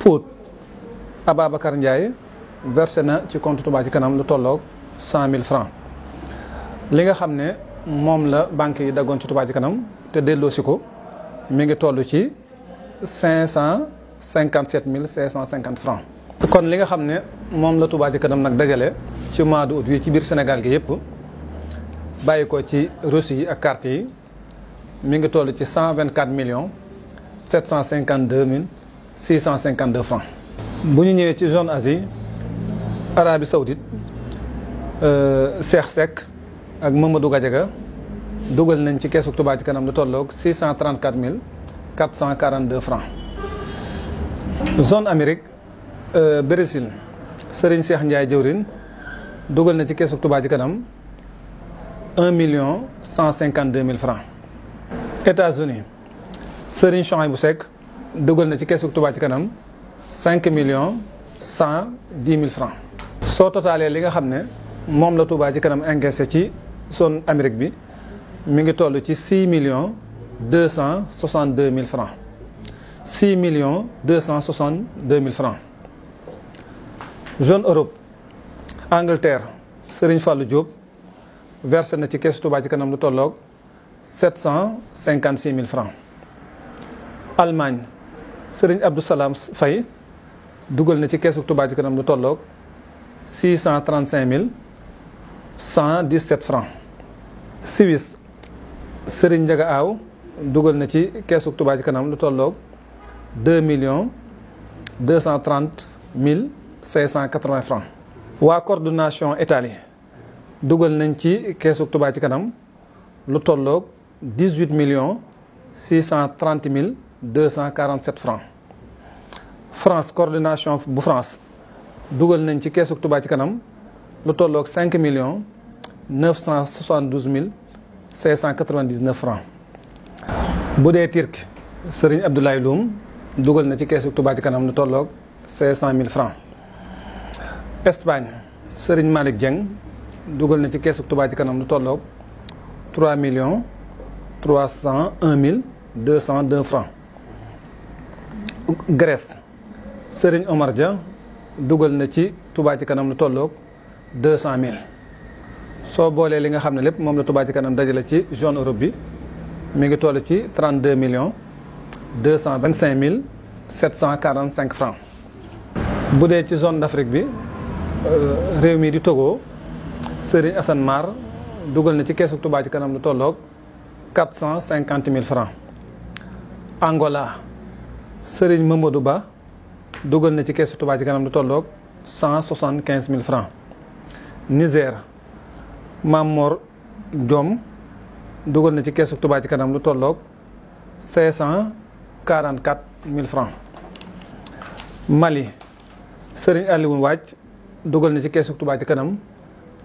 Pout Ababacar Ndiaye versé na ci compte Touba ci kanam lu tolloog 100 000 francs. li nga xam ne moom la banque yi daggoon ci Touba ci kanam te delloosi ko mi ngi toll ci 557 550 francs. kon li nga xam ne moom la Touba ci kanam nag dajale ci mois d'août wi ci biir Sénégal gi yëpp bàyyi ko ci reçu yi ak carte yi mi ngi toll ci 124 millions 752 mille 652 francs. bu ñu ñëwee ci zone Asie Arabie Saoudite Cheikh Seck ak Mamadou Gadiaga dugal nañ ci keesu Touba ci kanam lu tolloog 634 mille 442 francs. zone Amérique Brésil Serigne Cheikh Ndiaye jëwrin dugal na ci keesu Touba ci kanam 1 million 152 mille francs. États-Unis Serigne Chouaïbou Seck dugal na ci keesu Touba ci kanam 5 millions 110 mille francs. soo totalee li nga xam ne moom la Touba ci kanam encaissé ci zone Amérique bi mi ngi toll ci 6 millions 262 mille francs. 6 millions 262 mille francs. zone Europe Angleterre Serigne Fallou Diop versé na ci keesu Touba ci kanam lu tolloog 756 mille francs. Allemagne Serigne Abdou Salam Faye dugal na ci keesu Touba ci kanam lu tolloog 635 mille 117 francs. Suisse Serigne Ndiaga Aw dugal na ci keesu Touba ci kanam lu tolloog 2 millions 230 mille 580 francs. waa coordination Italie dugal nañ ci keesu Touba ci kanam lu tolloog 18 millions 630 mille 247 francs. France coordination bu France dugal nañ ci keesu Touba ci kanam lu tolloog 5 millions 972 mille 599 francs. bu dee Turquie Serigne Abdoulaye Loum dugal na ci keesu Touba ci kanam lu tolloog 500 mille francs. Espagne Serigne Malick Dieng dugal na ci keesu Touba ci kanam lu tolloog 3 millions 301 mille 202 francs. Grèce Serigne Omar Dia dugal na ci Touba ci kanam lu tolloog 200 mille. soo boolee li nga xam ne lépp moom la Touba ci kanam dajale ci zone Europe bi mi ngi toll ci 32 millions 225 mille 745 francs. bu dee ci zone d'Afrique bi réew mi di Togo Serigne Assane Mar dugal na ci keesu Touba ci kanam lu tolloog 450 mille francs. Angola Serigne Mamadou Ba dugal na ci keesu Touba ci kanam lu tolloog 175 mille francs. Niger Mamor Diom dugal na ci keesu Touba ci kanam lu tolloog 544 mille francs. Mali Serigne Alioune Wàcc dugal na ci keesu Touba ci kanam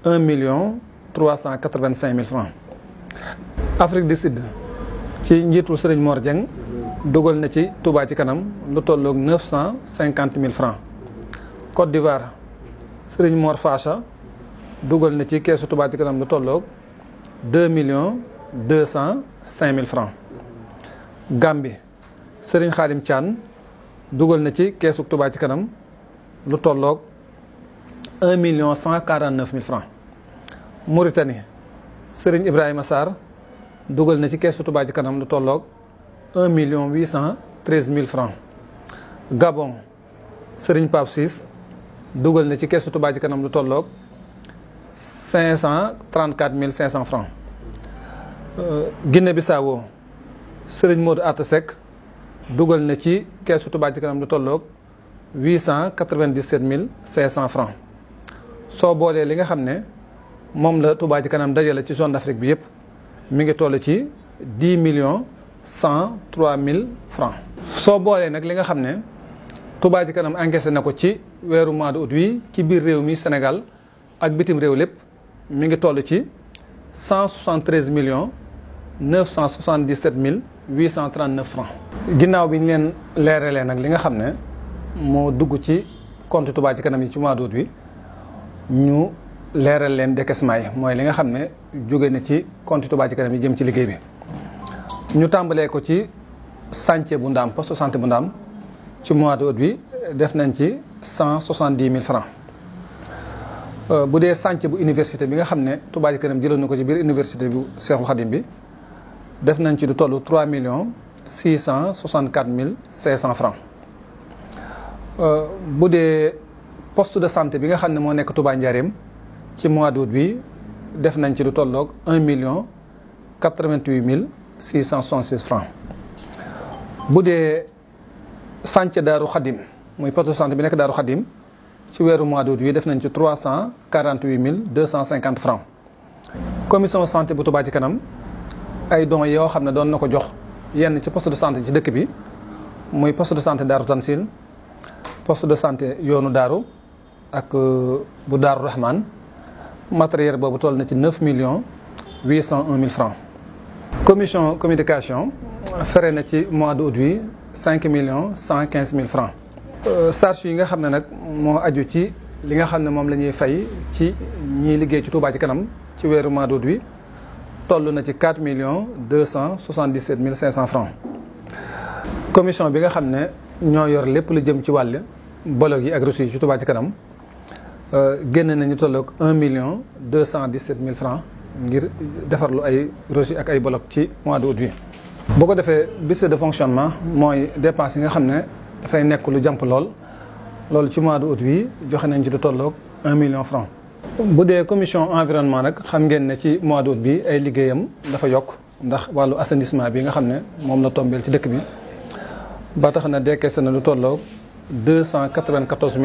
1 million 385 mille francs. Afrique du Sud ci njiitul Serigne Mor Dieng dugal na ci Touba ci kanam lu tolloog 950 mille francs. Côte d'Ivoire Serigne Mor Facha dugal na ci keesu Touba ci kanam lu tolloog 2 millions 205 mille francs. Gambie Serigne Khadim Thian dugal na ci keesu Touba ci kanam lu tolloog 1 million 149 mille francs. Mauritanie Serigne Ibrahima Sarr dugal na ci keesu Touba ci kanam lu tolloog 1 million 813 mille francs. Gabon Serigne Pape Ciss dugal na ci keesu Touba ci kanam lu tolloog 534 500 francs. Guinée Bissau Serigne Modou Atta Seck dugal na ci keesu Touba ci kanam lu tolloog 897 500 francs. soo boolee li nga xam ne moom la Touba ci kanam dajale ci zone d'Afrique bi yëpp mi ngi toll ci 10 millions 103 mille francs. soo boolee nag li nga xam ne Touba ci kanam encaissé na ko ci weeru mois d'août wi ci biir réew mi Sénégal ak bitim réew lépp mi ngi toll ci 173 millions 977 mille 839 francs. ginnaaw bi ñu leen leeralee nag li nga xam ne moo dugg ci compte Touba ci kanam yi ci mois d'août wi ñu leeral leen décaissement yi mooy li nga xam ne jóge na ci compte Touba ci kanam yi jëm ci liggéey bi. ñu tàmbalee ko ci chantier bu Ndaam poste santé bu Ndaam ci mois d'août bi def nañ ci 170 000 francs. bu dee chantier bu université bi nga xam ne Touba Ca Kanam jëloon na ko ci biir université bu Cheikhoul Khadim bi def nañ ci lu toll 3 664 500 francs. bu dee poste de santé bi nga xam ne moo nekk Touba Ndiarème ci mois d'août bi def nañ ci lu tolloog 1 88 666 francs. bu dee chantier Daaru Khadim muy poste de santé bi nekk Daaru Khadim ci weeru mois d'août bi def nañ ci 348 250 francs. commission santé bu Touba Ca Kanam ay dons yoo xam ne doon na ko jox yenn ci poste de santé ci dëkk bi muy poste de santé Daaru Tansil, poste de santé yoonu Daaru ak bu Daaru Rahman matériel boobu toll na ci 9 801 000 francs. commission communication fere na ci mois d'août bi 5 115 000 francs. charge yi nga xam ne nag moo aju ci li nga xam ne moom la ñuy fay ci ñiy liggéey ci Touba Ca Kanam ci weeru mois d'août bi toll na ci 4 277 500 francs. commission bi nga xam ne ñoo yor lépp lu jëm ci wàll bolog yi ak reçu yi ci Touba Ca Kanam génn nañu tolloog 1 217 000 francs ngir defarlu ay reçu ak ay bolog ci mois d'août bi. boo ko defee budget de fonctionnement mooy dépense yi nga xam ne dafay nekk lu jàmp loolu ci mois d'août bi joxe nañ ci lu tolloog 1 million francs. bu dee commission environnement nag xam ngeen ne ci mois d'août bi ay liggéeyam dafa yokk ndax wàllu assainissement bi nga xam ne moom la tombeel ci dëkk bi ba tax na décaissé na lu tolloog 294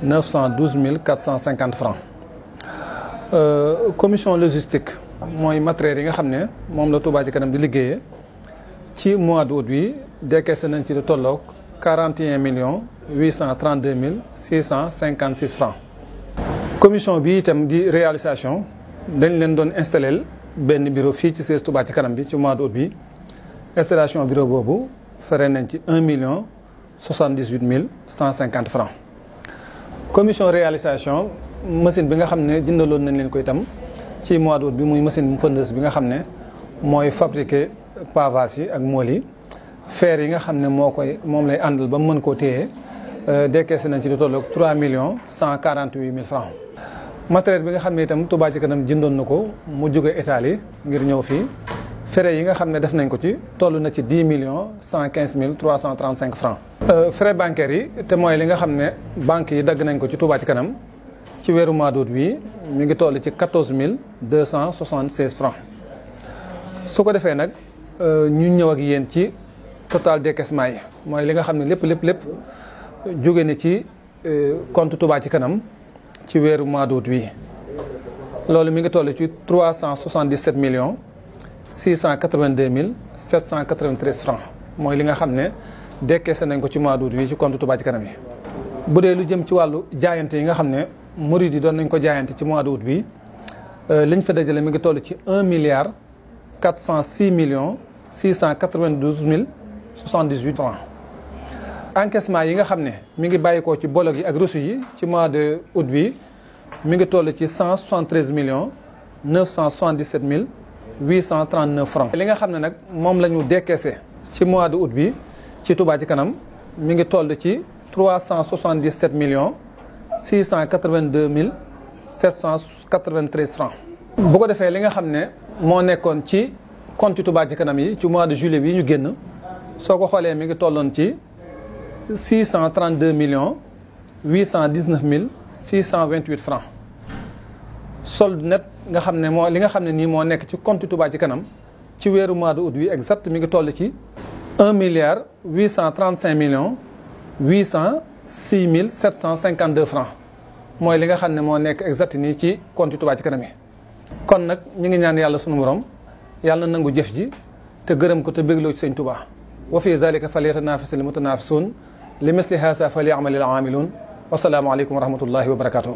912 450 francs. commission logistique mooy matériel yi nga xam ne moom la Touba Ca Kanam di liggéeyee ci mois d'août bi décaissé nañ ci lu tolloog 41 832 656 francs. commission bi itam di réalisation dañ leen doon installé benn bureau fii ci siège Touba Ca Kanam bi ci mois d'août bi installation bureau boobu fere nañ ci 1 78 150 francs. commission réalisation machine bi nga xam ne jëndaloon nañ leen ko itam ci mois d'août bi muy machine pondeuse bi nga xam ne mooy fabriquer pavage yi ak mool yi fer yi nga xam ne moom lay àndal ba mu mën koo téye décaissé nañ ci lu tolloog 3 148 000 francs. matériel bi nga xam ne itam Touba Ca Kanam jëndoon na ko mu jóge Italie ngir ñëw fii frais yi nga xam ne def nañ ko ci toll na ci 10 115 335 francs. frais bancaires yi te mooy li nga xam ne banques yi dagg nañ ko ci Touba Ca Kanam ci weeru mois d'août bi mi ngi toll ci 14 276 francs. su ko defee nag ñu ñëw ak yéen ci total décaissement yi mooy li nga xam ne lépp jóge na ci compte Touba Ca Kanam ci weeru mois d'août bi loolu mi ngi toll ci 377 682 793 francs mooy li nga xam ne décaissé nañ ko ci mois d'août bi ci compte Touba Ca Kanam yi. bu dee lu jëm ci wàllu jaayante yi nga xam ne murid yi doon nañ ko jaayante ci mois d'août bi liñ fa dajale mi ngi toll ci 1 406 692 078 francs. encaissement yi nga xam ne mi ngi bàyyikoo ci bolog yi ak reçu yi ci mois de août bi mi ngi toll ci 173 977 839 francs. li nga xam ne nag moom la ñu décaissé ci mois de août bi ci Touba Ca Kanam mi ngi toll ci 377 682 793 francs. bu ko defee li nga xam ne moo nekkoon ci compte Touba Ca Kanam yi ci mois de juillet bi ñu génn soo ko xoolee mi ngi tolloon ci 632 819 628 francs. solde net nga xam ne li nga xam ne nii moo nekk ci compte Touba Ca Kanam ci weeru mois de août bi exact mi ngi toll ci 1 835 806 752 francs mooy li nga xam ne moo nekk exact nii ci compte Touba Ca Kanam yi. kon nag ñu ngi ñaan yàlla sunu borom yàlla na nangu jëf ji te gërëm ko te bégloo ci sëñ Touba. wa fi dhalika falyatanafasil mutanafisuun li misli haasa falyamalil aamiluun. wasalaamu aleykum wa rahmatullahi wa barakatuh.